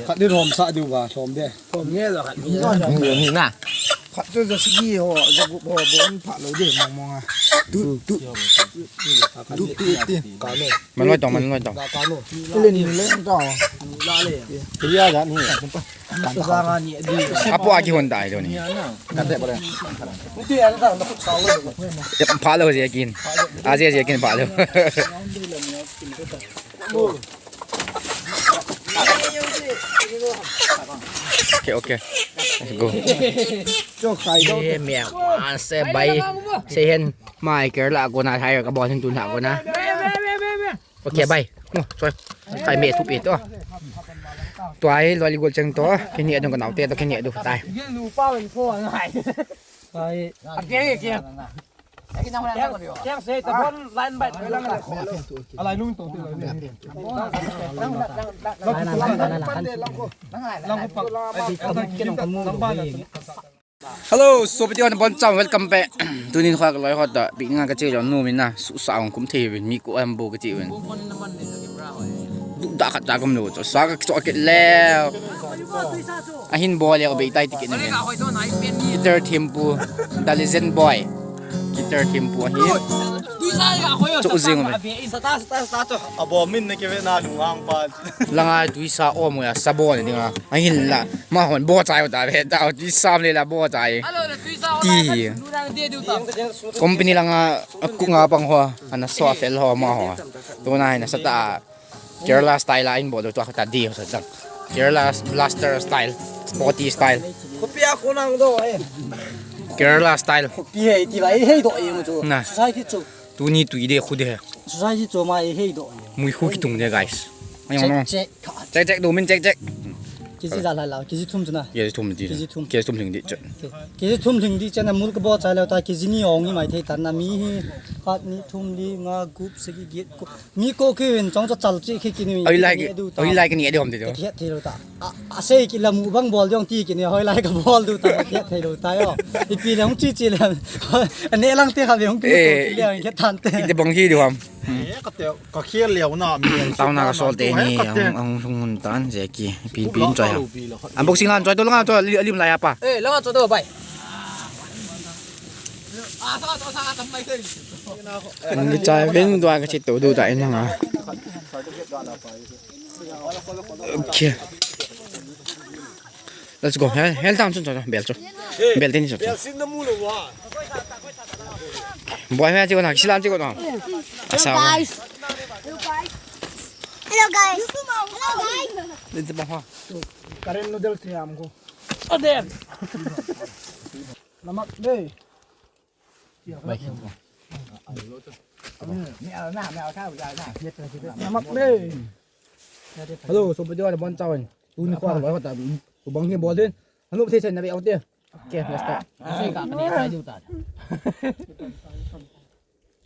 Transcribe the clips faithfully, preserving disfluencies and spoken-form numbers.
Khat din hom sa diu ba, hom de. Hom nge lo khat. Ni, ni na. Khat chu ja sigi ho, ja gup ho, bon pha lo de mong mong a. Tu, tu. Tu, tu, ti. Ka me. Man loi tong, man loi tong. Ka me. Len ni len tong. La le. Ti ya ja ni. Apo aki hon dai lo ni. Pha lo je kin. A je je kin pha lo. Okay, okay. Let's go. Ye me, ah, se bai. Se hen. Mai ker la ko na thai ka bon hin tun ha ko na. Okay, bye. Mo, choi. Khai me thupi to. Tuai, loi li gol cheng to. Kini adung ka nau te to, kini adu tai. Ai. Kiang se ta bon line by line. Alai lung to. Line, line, line, line. Hello, so video na bon cham, welcome back. Tunin kho ka loi kho ta, picnic a ka che jong nu min na, su sa ong kum thei vin, mi ko em bo ka che vin. Du da khat cha kum nu, so sa ka cho ke le. Ahin bo le, o be tai ti ke ne vin. Guitar thim pu, the legend boy. Guitar thim pu ahi. Cho jing o be. Sata, sata, sata, cho. Abo min na ke ve na lung ang pa. Langa tuisa om ya, sabon dinga. Ahin la, ma hon bo chai ta ve, ta tuisa le la bo chai. Ti. Company langa, ku nga pang ho, ana so fel ho ma ho. Tuna na sata. Kerala style a in bo do tua kata di ho sa. Kerala blaster style, sporty style. Kopi a ko nang do, eh. Kerala style. Kopi he, ti ba, eh, he do, eh, mo chu. Na. Society chu. Tuni tui de khu de. Society chu ma, eh, he do, eh. Mui khu kitung de, guys. Ayong no. Check, check. Check, check, do min check, check. Kisi ja lai la, kisi thum chu na. Kisi thum di. Kisi thum. Kisi thum hling di chu. Kisi thum hling di chu na mul ka bo chai lo ta, kisi ni ong hi mai thei tan na mi hi. Khat ni thum li nga gup sagi get ko. Mi ko ki win chong cho chal chi khi kini. Oi lai ki, oi lai kini adi hom ti do. Ka thiat thei lo ta. A, a sei ki la mu bang bol jong ti kini, hoi lai ka bol du ta, ka thiat thei lo ta yo. Ipi le hong chi chi le. Ane lang te kha ve hong ki to ki le hong ke tan te. Ite bong hi du ham. Eh, ka te, ka khel leo na mi. Tau na ka sol te ni, ang, ang sung hun tan je ki. Pin, pin choi ha. Unboxing lan choi to lang choi, alim lai apa. Eh, lang choi to bai. Ang chai vin dua ka chit to du ta in hanga. Okay. Let's go. Hel, hel tang chun chun bel chu. Bel tin chu. Bel sin na mu lo wa. Boy, me chi ko na, silam chi ko na. Asa. Hello guys. Hello guys. Hello guys. Din te ba ha. Current noodles thi ham ko. Aden. Namak de. Hello, so video na bon chawin. Tuni kho loi kho ta. Ku bang hi bol din. Hanu thei sen na be out there. Okay, let's start. Sei ka kani sai du ta.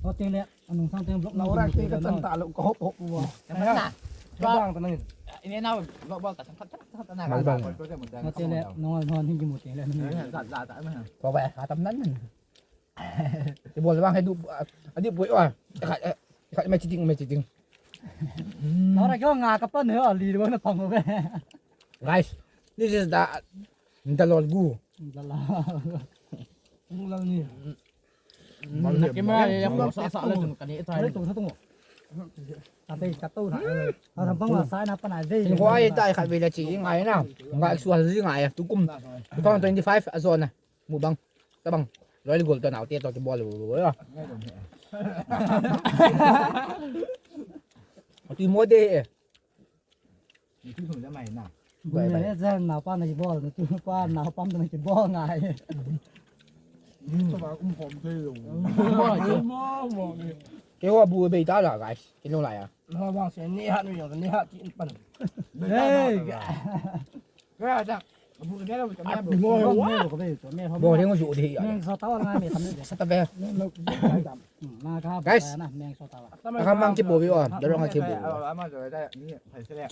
Hotel le, anung sang teng vlog na ora ke ka chan ta lo ko hop hop wa. Ka bang ta na. Ini na vlog bol ta. Mal bang. Hotel le, nong al non hin ki mu te le. Za za ta ma. Ko ba ha tam nan. Ti bol bang he du, a di boi wa. Khat, khat mai chiting, mai chiting. Nora kyo nga ka pan he ali do na pang be. Guys, this is the, the Lord Gu. Lala. Lala ni. Kima ya ko sa sa le tun kani tai. Tung sa tung. Ate ka to na. Ara bang la sai na pa na de. Ko ai tai khat be le chi ngai na. Ngai su ha ji ngai tu kum. Two thousand twenty-five a zo na. Mu bang. Ka bang. Loi gol to nau te to ki bol lo ya. Ti mo de. Ni tu sum ja mai na. Bui ne zen na pa na ki bol, na tu pa na pa na ki bol ngai. Ni to ba um hom de lo. Mo mo. Ke wa bu be ta la guys. Ke lo la ya. Na bang se ni ha ni yo ni ha ti pan. Hey. Ga da. Bo ding ju de ya. Meng so tawa ngai me tam de. Sa ta be. Guys. Ka mang ki bo bi wa. Da rong ki bo.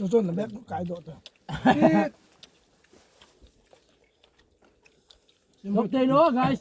Chu chun na be kai do ta. Lok te lo guys.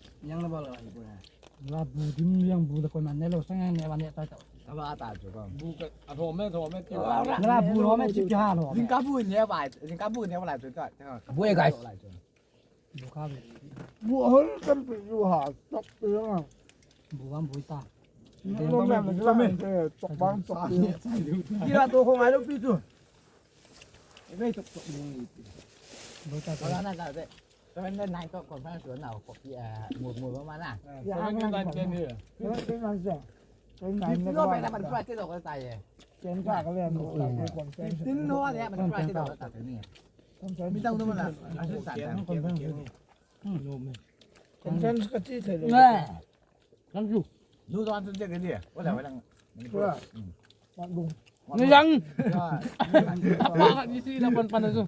Yang na ba la hi ko na. La bu dim yang bu da ko man ne lo sang yang ne ba ne ta ta. Ta ba ta chu ko. Bu ka a tho me tho me ti ba. La bu lo me chi ki ha lo. Jing ka bu ne ba, jing ka bu ne ba la chu ta. Bu e guys. Bu ka bu. Bu hol kan pi ju ha. Tok ti ya. Bu bam bu ta. No me me me tok bang tok ti. Ki la to ko ngai lo pi chu. Ve tok tok bu ni. Bu ta ko. Wala na ka ve. Seven nine to conference na ko pi a mu mu ma na. Ya, seven nine ten ni. Seven nine ten. Seven nine ten. Tin no pe na ban pra te lo ko ta ye. Ten ka ka le no ta ko conference. Tin no ne ban pra te lo ko ta ni. Mi tau no na. Asu sa ta. Conference ka ti thei lo. Kan ju. Nu don tu je ke dia. Wala wala. Wala. Ni yang. Apa ni si lapan panas tu.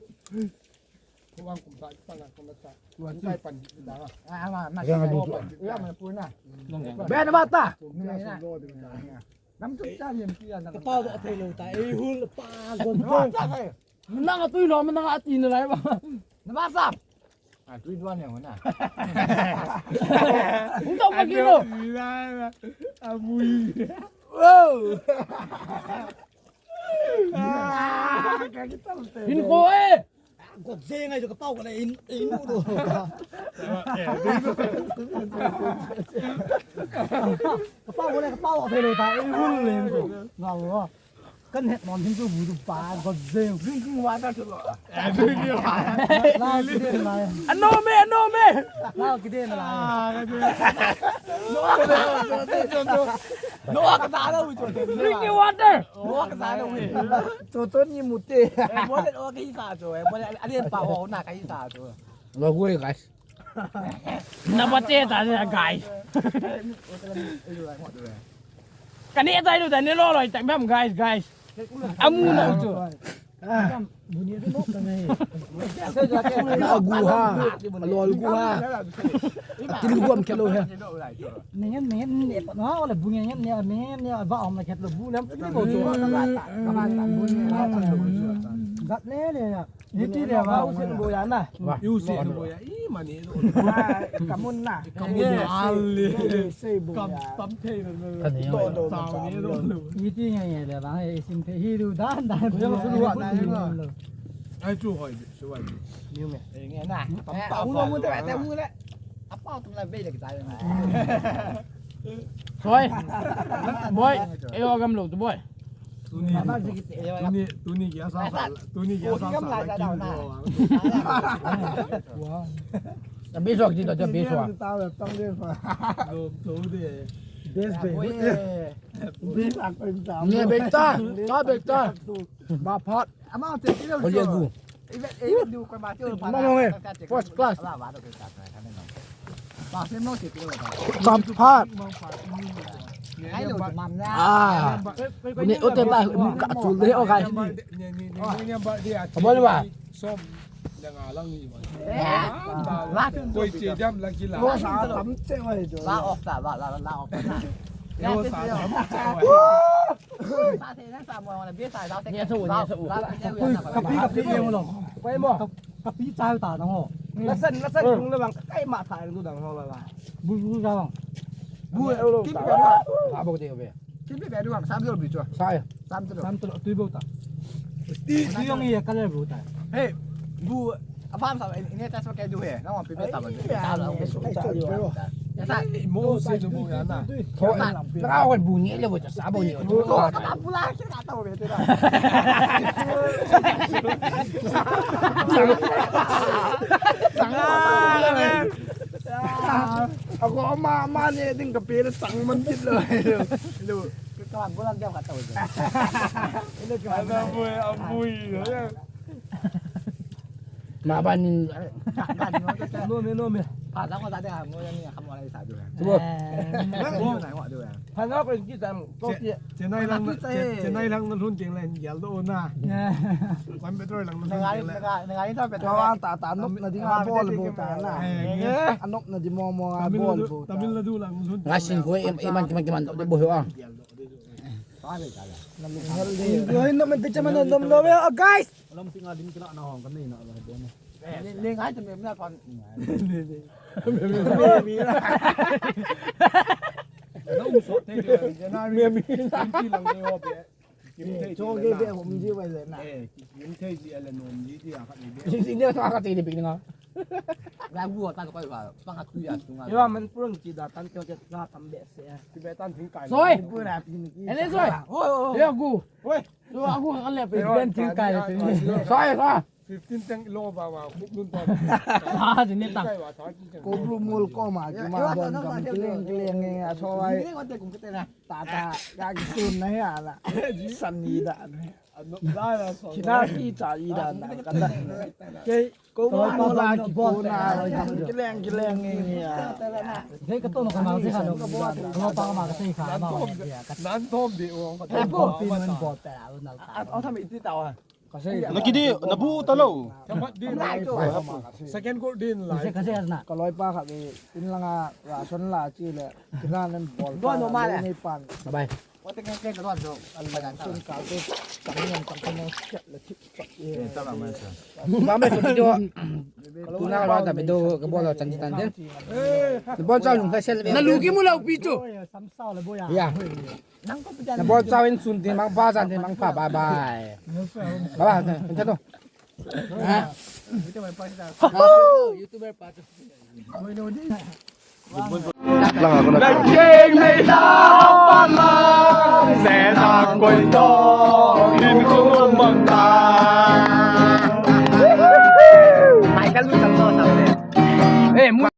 Kuang kum sa pan kum sa. Kuang sa pan da. Ah, ma ma. Yang adu tu. Ya ma pu na. Ben bata. Nam tu ta ni ti na. Kapau da thei lo ta. Ei hul pa gon. Bata. Nang a tui lo, nang a ti na lai ba. Na ba sa. A tui duan ne na. Nang ta ma ki lo. A mui. Oh. Hin ko e. Ko je ngai to kapau ko le in in do. Kapau ko le kapau a thei lo ta in hul le ko. Ngau lo. Kan het mon hin chu bu du ba ko je. Drinking water chu lo. Drinking water. La ki de la. Ano me, ano me. La ki de la. No ka ta lo chu. Drinking water. No ka ta lo. Chu chu ni mu te. Eh, mo le o ka hi sa chu. Eh, mo le a le pa o na ka hi sa chu. Lo gu guys. Na ba te ta ne guys. Ka ne ta lu ta ne lo lo ta mem guys guys. Amu na u chu. Na gu ha. Lo gu ha. Til gu am ke lo he. Ningen ningen ne pa na le bu ningen ne ningen ne ba om na ke lo bu le. Gat le le ya. Ni ti le ba u sen bo ya na. U sen bo ya. I ma ni lo. Ka mun na. Ka mun na le. Sei bo ya. Kam tam thei na. Ka ni to do sa ni lo. Ni ti nge nge le ba e sim thei hi lu dan dan. Ko ya su lu na ni lo. Ai chu hoi, chu hoi. Niu me. Eh, nge na. Tam ta mu mu de, ta mu le. Apa tu la be le kita. Boy, eh, o gam lo tu boy. Tuni, tuni, tuni kya sa sa, tuni kya sa sa la ki lo. Wow. Abisok ji to, abisok. Lo to de. Best be. Best a ko ta. Ne bekta, ta bekta. Ba phat. Ama te kilo. Oye gu. Ibe, ibe du ko ma te. Mong mong eh. First class. Ba se mo te kilo. Ba phat. Ai lo mam na. Ah. Ni o te ba ka chu le o kai. Abo ba. Som. Koi che jam la ki la. La off ta, la, la, la off ta. Sa te na sa mo na be sa la te. Ni sa u, ni sa u. Kapi, kapi ye mo lo. Koi mo. Kapi cha ta na ho. La san, la san kung le bang kai ma tha du dang ho la la. Bu bu ja bang. Bu e lo. Abo de be. Kin pe pe du ham sam du bi chu. Sa ya. Sam tu. Sam tu tu bo ta. Ti ti yong ye ka le bo ta. Hey, bu a farm sa ini ta so ke du he. Na wa pe pe ta ba. Ya sa mo se du bo ya na. Tho na. Na ka wa bu ni le bo cha sa bo ni. Ko ka ba bu la ki ka ta bo be te da. Sang. Ako ama ama ne ding ka pe chang man kit lo. Lo. Ka ka bulan dia ka tau. Ada boy, ambui. Ma ban ni. No me, no me. Pa sa ko sa de ha mo ni ka mo lai sa du. Bo. Mo na wa du. Pa na ko ki tam ko ki. Chennai lang, Chennai lang na lhun teng lai yal do na. Coimbatore lang na lhun teng lai. Ngai ta pe ta ta nop na ding a bol bo ta na. Anop na di mo mo a bol bo. Tamil Nadu lang lhun. Ngai sin ko e man ki man ki man do bo ho a. Guys. Soi. Ele soi. Yo gu. Oi. Yo gu ka le pe ben thil kai le. Soi soi. Fifteen teng lo ba ba kup lun to. Ah, jin ne ta. Ko blue mol ko ma ki ma bon kam kileng kileng nge a soi. Ni ko te kum ke te na. Ta ta ka ki sun na he ala. San ni da. Kina ki ta i da na ka da. Ke ko mo la ki ko na kileng kileng nge ya. Dei ka to no ka ma se ka no. Ko pa ma ka se ka ma. Nan tom de o. Ko pi nan bo ta la na. Au tham iti ta wa. Na ki di na bu ta lo. Second goal din la. Ka se ka se na. Ka loi pa ka be in la nga ra son la chi le. Kina nan bol. Go no ma le. Ni pan. Bye bye. Wa te kan ke ka don jo. Al ma dan sun ka te. Tang yan tang ko mo chat le thip chat. Ba me so video. Tuna la ta video ka bol chan chan de. Bol cha lung ka sel. Na lu ki mu lo pi chu. Sam sao le bo ya. Ya. Na bol cha in sun tin mang pa chan tin mang pa bye bye. Bye bye. Kan cha to. Ha. YouTuber pa. Langa ko na.